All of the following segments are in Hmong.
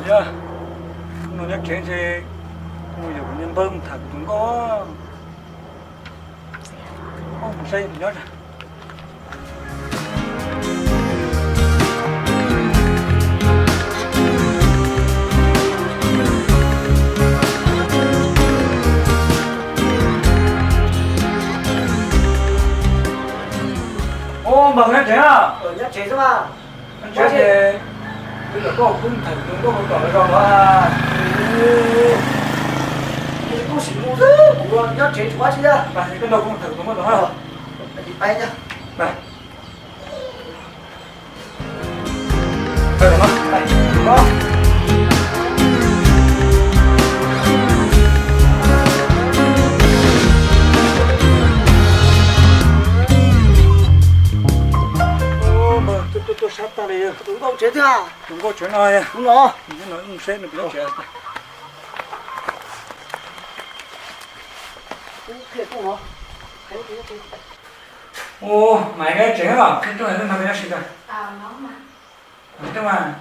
Yog, no nyob tsev ntshe kuv yuav kuv niag npawg mus tham kuv tus nkauj. Mus saib tus nyob. Ua npawg nyob tsev na? Nyob tsev xwb mas. Nyob tsev ces wb coj koj mus tham tus nkauj tom lawv zos los. Kuv sim mus xwb, kuv nyob tsev tsis ua dab tsi li. Koj nrog kuv mus tham tus nkauj tom na. Tuaj sab tag li, tus nkauj tsev twg? Tus nkauj tsev no, tus no. Mus saib nws puas nyob tsev. Ua, mas nyob tsev los, qhib rooj no nyob si tas. Qhib rooj mas.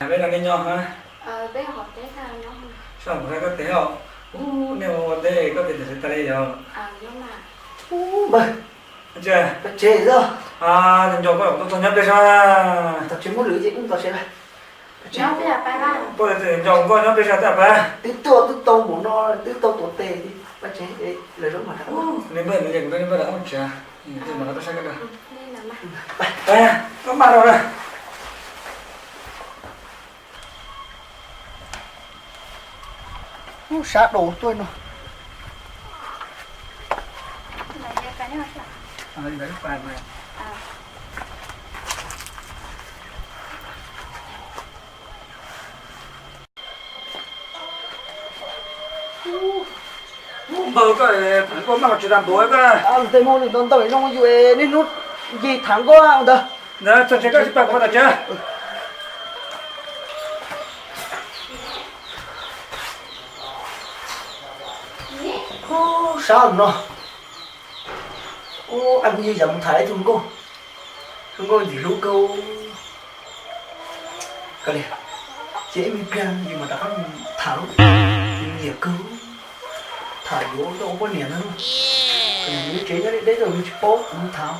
Peb los nej nyob hab? Sab mus saib koj teb os. Ub, nej ua ua teb koj teb txawv tas li yog. Ub, npawg, pais tsev xwb. Tus nco koj tuaj txog nyob peb sab. Tom tsev muab lwm ces wb tos tsev lawm. Poj niam nco koj nyob peb sab twb pab. Twb tuaj twb tau npaum no twb tau tuav tes, pais tsev lawv zaub mas. Li npawg, li npawg, npawg los ua tsev, mas koj saib koj. Koj maj rau na. Ub, sab dua tuaj no. Npawg, koj kuv maj los tsis tas npaum koj. Tej hmo ntau ntau zoo yus niaj hnub yig tham nkauj ntawd. Ntawd txog tsev koj sib pab kuv tom tsev. Sab no. Ub, kuv yog yam mus tham ib tug nkauj, tus nkauj ntxim hlub kawg. Koj li, ces ib me pliag yus mam rov qab mus tham, yus nyiam kawg. Tham yuav coj ua poj niam na. Nws tsev nyob deb deb, nws tsis paub, kuv mus tham.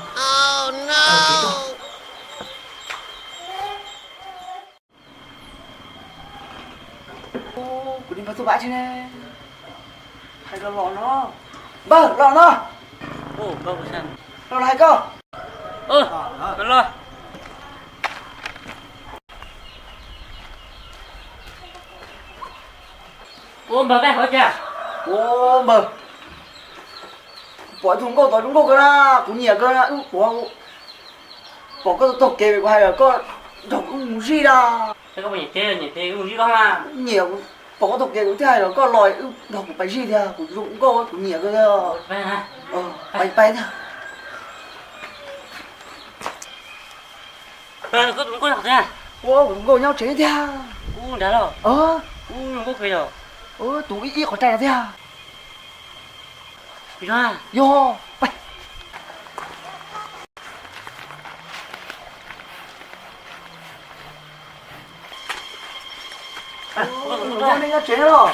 Kuv niag npawg tuaj pab tsi ne. Hais los los no. Npawg, los no. Los hais koj. Ua npawg, peb hauv cas? Ua npawg, pom tus nkauj tod zoo nkauj kawg na, kuv nyiam kawg na, wb pom, pom koj taug kev kuv hais kom koj nrog kuv mus zij na. Nyiam, pom koj taug kev kuv thiaj hais kom koj los wb nrog kuv pais zij thiab, kuv zoo nkauj kuv nyiam kawg. Pais, pais thiab. Ua, kuv tus nkauj nyob tsev thiab. Tus ib ib qhov tsaig no thiab. Yog, pais. Tus nkauj nej nyob tsev los?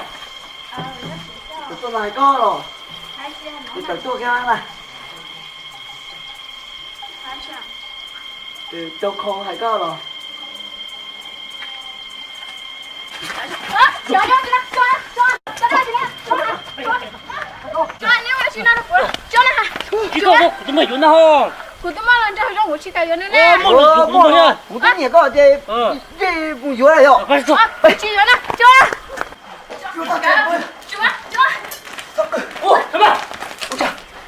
Kuv tuaj hais koj los. Kuv tawm tuaj kiag na. Rau khau hais koj los. Kuv twb muaj yuav na. Kuv twb muaj los nrog zoo, kuv tsis kam yuav nws na. Kuv twb nyiam koj ces mus yuav yom. Tsis yuav na.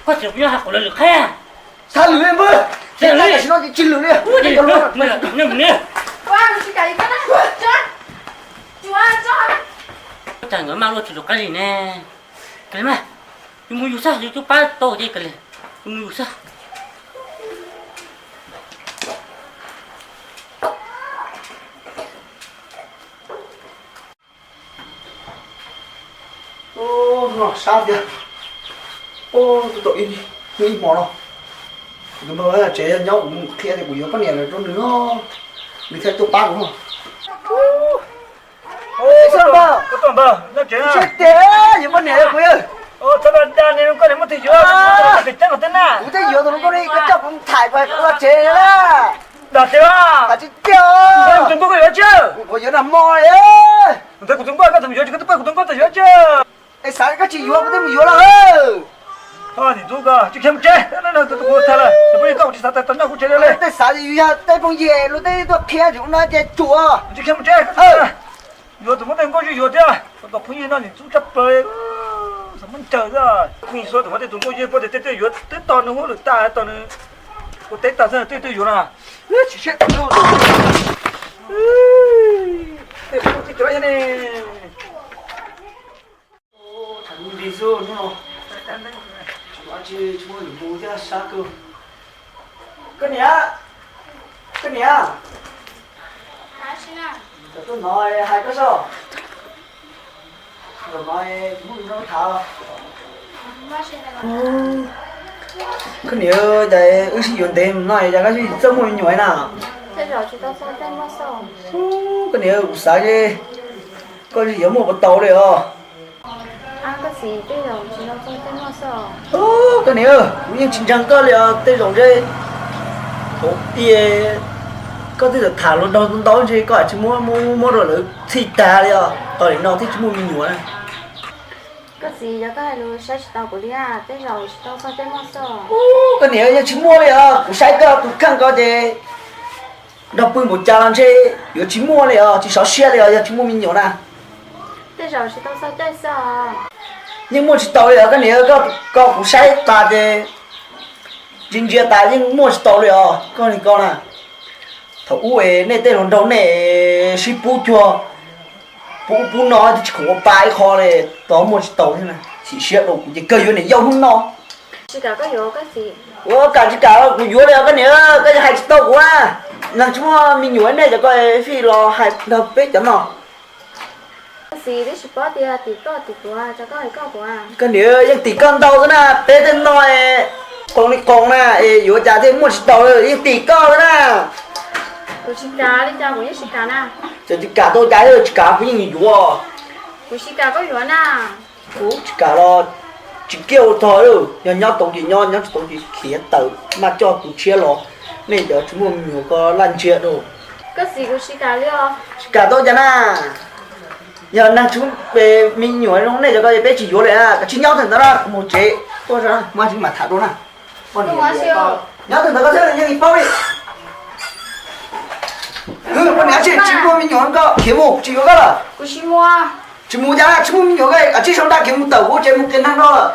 Koj tsis nyob hais kom lawv lwm qhab. Xav lwm li npawg, tam sim no tsis lwm li. Koj tsis nkawd maj luaj tsis lwm qab li ne. Kawg li mas. Mus yug xwb, yus twb pab tau ces kawg li, mus yug xwb. Sab tiag. Tus tom ib hmo no, kuv tus npawg tsev yog nyob kuv mus qhia tias kuv yuav poj niam lawm rau nws, nws thiaj tuaj pab kuv no. Tus npawg, tus npawg, sab tiag, yuav poj niam kuv yawg. Kuv thiaj yuav tus npawg li, koj coj kuv tham pais ua tsev na. Dag tiag. Tsis tiag, tus npawg koj yuav tsis, kuv yuav nag hmo li. Ntawd kuv tus npawg koj tsis yuav, koj tus npawg kuv tus npawg tsis yuav tsis. Es xav koj tsis yuav kuv twb mus yuav lawm. Niam tub, koj tsis khiav mus tsev, tus kuv tham lawm, tus poj niam koj kuv tsis xav tau noj kuv tsev li. Tej xav yus yog tej phooj ywg luag tej tuaj qhia tsis ua no ces tsuas. Tsis khiav mus tsev, yuav tus muab tej nkauj yuav yuav thiab, tus phooj ywg no niam tub tshaj plaws, xav muab ncaws xwb. Phooj ywg xwb tus muab tej tus nkauj yuav poj tiag tej yuav twb tau nws huab lwm tag tau nws ua teb tag xwb tej twb yuav na. Tsis siab. Tej phooj ywg cov ne. Tshav ntuj nti xwb hnub no, tsis muaj lwm tus thiab sab kawg. Koj niam, koj niam, kom tuaj no hais koj soj. Zaum no kuv muab nrog koj tham. Koj niam, cas wb sib yuav ntev no cas koj tsis txawj muaj me nyuam na? Koj niam, kuv xav ces koj tsis yuav muaj puas tau li os. Koj niam, kuv yeej tsis ntseeg koj li os, tej zaum ntshe thaum ub koj twb tham luag nraug ntau ntshe koj tsis muab, muab rau lawv txhij tag li os, tau li no thiaj tsis muaj me nyuam na. Koj txiv, yog koj hais lus saib tsis tau kuv li, tej zaum tsis tau txog tej muaj xwb. Koj niam, yog tsis muaj li os, kuv saib koj tus kheej ko ces nrog pw npaum cas los ntshe yuav tsis muaj li os, tsis sov siab li os, yog tsis muaj me nyuam na. Tej zaum tsis tau txog tej xwb. Yeej muaj tsis tau li os koj niam, koj kuv saib tas ces ntsia ntsia tas yeej muaj tsis tau li os koj li ko na. Thaum ub es nej tej hluas nraug nej sib pub cuag pub ub pub no twb tsis khoom ua pa ib qho li, tos muaj tsis tau thiab na. Chim siab rau kuv ces kawg yuav niam yau hnub no. Ua kam tsis kam kuv yuav li os koj niam, koj hais tsis tau kuv a. Neeg tsis muaj me nyuam nej cov ko fij los hais nrog peb cov no. Koj niam, yeej tim koj ntau xwb na, peb tej no qoos li qoos na es yuav cas thiaj muaj tsis tau, yeej tim koj xwb na. Tsis kam tau cas tsis kam kuv yeej yuav. Kuv tsis kam los tsis kiaj ua tog, yog nyob tau ces nyob, nyob tsis tau ces khiav tawm, maj coj tus tshiab los. Nej cov tsis muaj me nyuam ko laj ntsia rau. Tsis kam tau cas na. Yog neeg tsis muaj me nyuam zoo nej cov ko peb tsis yuav li, koj tsis nyob tawm ntawd na, kuv mus tsev tuaj, muaj tsis mam tham dua na. Nyob tawm ntawd koj thiaj yeej paub li. Poj niam, tsis muaj me nyuam koj khiav mus, tsis yuav koj lawm. Tsis mus cas tsis muaj me nyuam, koj tsij sau ntaj khiav mus tawm kuv tsev mus qias neeg no lawm.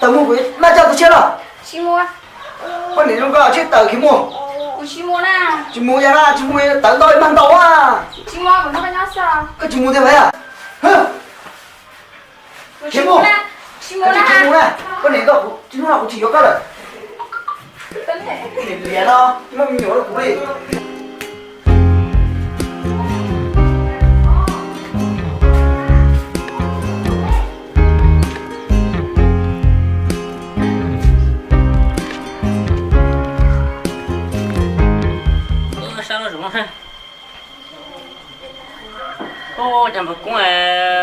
Tawm mus kuv maj coj tus tshiab los. Poj niam zoo koj tsij tawm khiav mus. Tsis mus cas na, tsis mus tawv ntau mag ntaus a. Koj tsis mus tiag mas. Khiav mus. Koj tsis khiav mus na, poj niam, kuv tsis, hnub no kuv tsis yuav koj lawm. Niam liam no tsis muaj me nyuam rau kuv li. Sab laj zoov no. Ub, cas npawg Koob,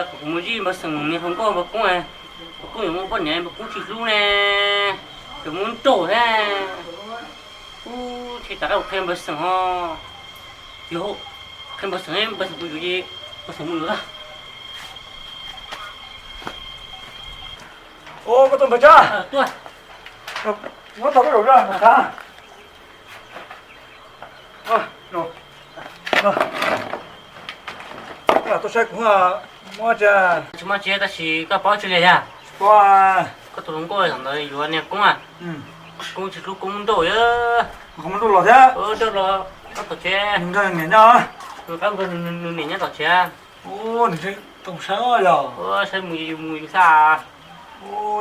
kuv mus zij npawg Xeem niag hluas nkauj, npawg Koob, npawg Koob yuav muaj poj niam, npawg Koob tsis hlub ne, yuav muab nrauj thiab. Ub, ces tas qab kuv qhia npawg Xeem ho, yog qhia npawg Xeem, npawg Xeem kuv yuav ces npawg Xeem mus yuav. Ub, koj tuaj npawg Tsab, muab tau koj zaum zaj mas qhab. Tuaj saib kuv muab tsa. Tsis muaj tsev tab sis koj paub tsis li yag? Koj tus hluas nkauj thaum ntawd yuav niag Koob, Koob tsis hlub, Koob nrauj yog. Nrauj los thiab. Nrauj los, koj tom tsev. Nws niam nyob, nws niam nyob tom tsev. Ub, nws tseem saib yog. Saib mus yus mus yus xwb.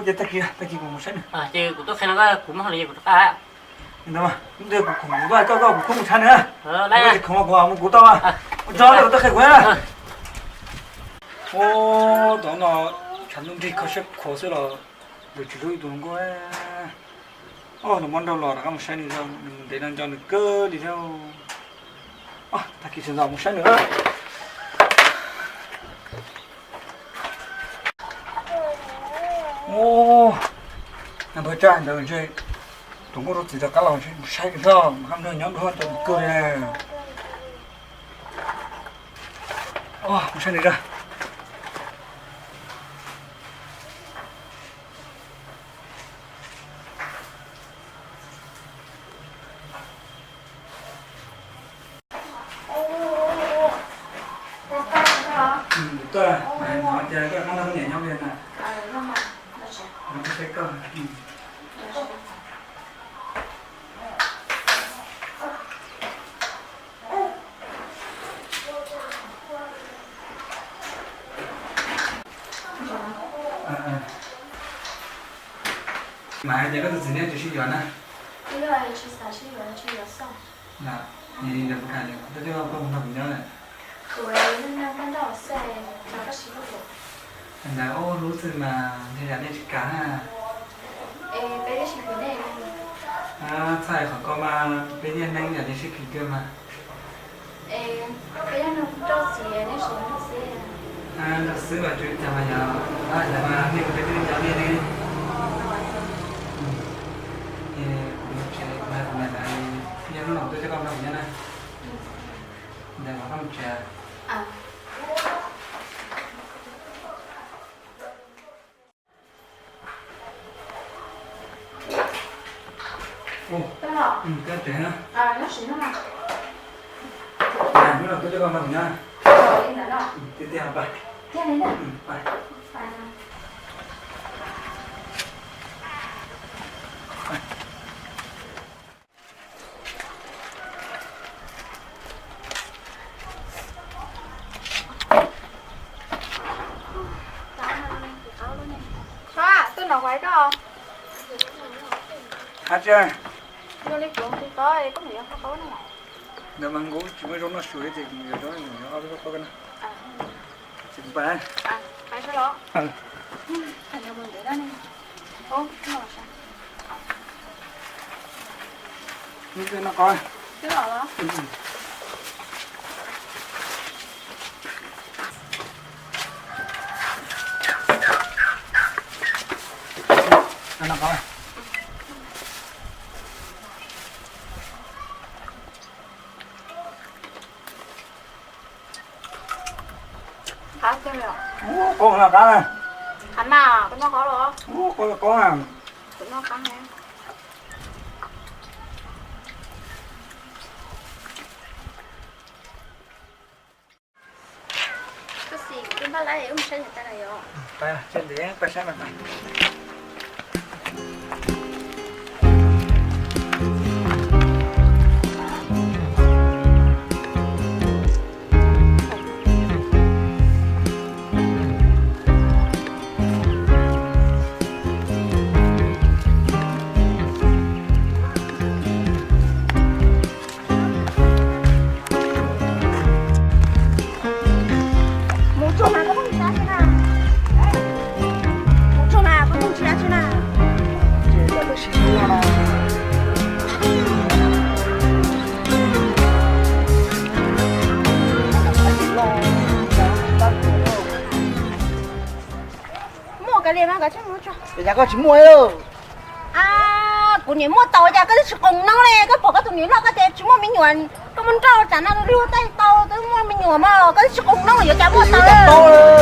Ces tag kis, tag kis kuv mus saib nws. Ces kuv tuaj qhia no, kuv mob li kuv rov qab. Ntawd, kuv khoom kuv tuaj, koj, koj kuv khoom mus saib nws. Tsis khoom kuv mus kuv tau. Ua tsaug, tuaj qhia kuv na. Ua, tau no, tshav ntuj nrig kho siab khuav xwb los, lawv tsis hlub ib tug hluas nkauj. Tus mob nrauj los rov qab mus saib nws, nws ntev no nco nws kawg li thiab. Tag kis sawv ntxov mus saib nws. Npawg Tsaj ntawd ntshe tus nkauj rau txiv rov qab los mus saib nws, qab nrog nyob dua tau kawg li. Mus saib nws da. Tuaj, no ces koj nrog koj niam nyob li na. Saib koj. Mas hais tias koj tus txiv nej tsis sib yuav na? Ntawd ua hlub xwb mas ntshe yam nej tsis kam na. Txhais qhov ko mas peb niaj neeb yam nej sib khwv kawg mas. Nrog xwb los tsis ua cas mas yog, tab sis mas nej kuv peb twb nco nej ne. Kuv mus tsev, kuv hais kuv niam lawv, nyob hnub no kuv tuaj coj koj nrog kuv nyob na. Ntawd mas koj mus tsev. Koj tsev na. Hnub no tuaj coj koj nrog kuv nyob. Tiag tiag, pais. Ntawd mas nkaus tsis muaj zaub noj su li ces kuv yuav zaub noj su na. Ces kuv pais. Noj qab. Noj qab. Qab kawg li os. Ub, qab noj qab na. Qab mas, koj noj qab los? Ub, qab qab na. Kuv noj qab na. Koj xis, kuv twb npaj lawm, wb mus saib niam tais lawm yom. Pais, tseem ntev, pais saib mas pais. Mus tsuag mas koj phooj ywg tsis dab tsi na. Mus tsuag mas koj phooj ywg tsis dab tsi na. Muaj kav liam mas kav tsij mus tsuag. Cas koj tsis muaj li? A, kuv niam muaj tau cas koj twb tsis qoos noob li, koj pom koj tus niam loj koj tias tsis muaj me nyuam, koj muaj nrauj tsam no lub taij tau twb muaj me nyuam mas koj twb tsis qoos noob yuav cas muaj tau li.